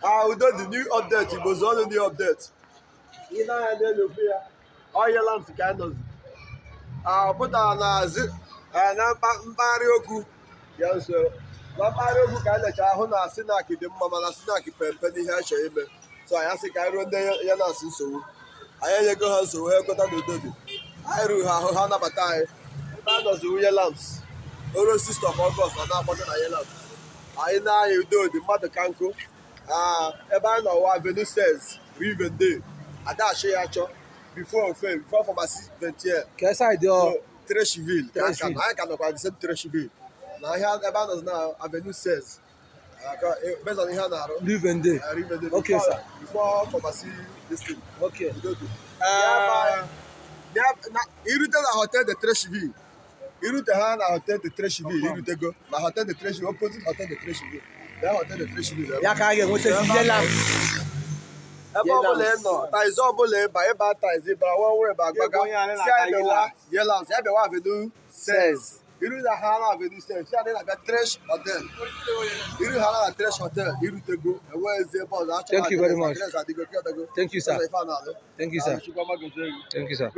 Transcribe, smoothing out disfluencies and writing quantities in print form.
Ah, udo dị. New update, Igbo zụọnụ, new update. Ị na-anya n'elu ofe ya, ọ Yelams ka anyị nọzi. Ah, ọ pụtara na azụ na mpaghara okwu ya nso, na mpaghara okwu ka anyị lechara ahụ na Sinark dị mma, mana Sinark pempe n'ihe a chọrọ ime. So anyị asị ka anyị ruo ndị Yelams nsogbu. Anyị enyego ha nsogbu, ha ekweta na udo dị. Anyị ruru ha ahụ, ha nabata anyị. Ebe a nọzi Yelams oro 6 of August ọ na-akpọta na Yelams. Anyị na-anya, udo dị, mmadụ ka nkụ. Ah, ebe anyị nọ wa Avenue 16, Rue 22, adachi ya achọ before ofe, before Pharmacie 21. Ka side ọ? So Treichville ka Treichville. Anyị ka nọkwa the same Treichville na ahịa ebe a nọzi na Avenue 16. Ah, based on ihe a na-arụ. Rue 22. Rue 22. Okay, sir. Before Pharmacie this thing. Udo dị. Irute na Hotel de Treichville, irute ha na Hotel de Treichville, irutego na Hotel de Treichville, opposite Hotel de Treichville, na Hotel de Treichville. Ya ka a ga-enweta Yelams. Ebe ọbụla ị nọ, taxi ọbụla ịba, ịba taxi bara nwa nwere ba agbaga, si anyị bịawa Yelams, ya bịawa Avenue 16. Iru na ha na Avenue 16, si anyị na-abịa Treichville Hotel. Iru ha na Treichville Hotel, irutego. Enweghịzi ebe ọzọ achọrọ. Thank you very much. Adịgo. Thank you, sir. Ife a na-alụ. Thank you, sir. Thank you, sir.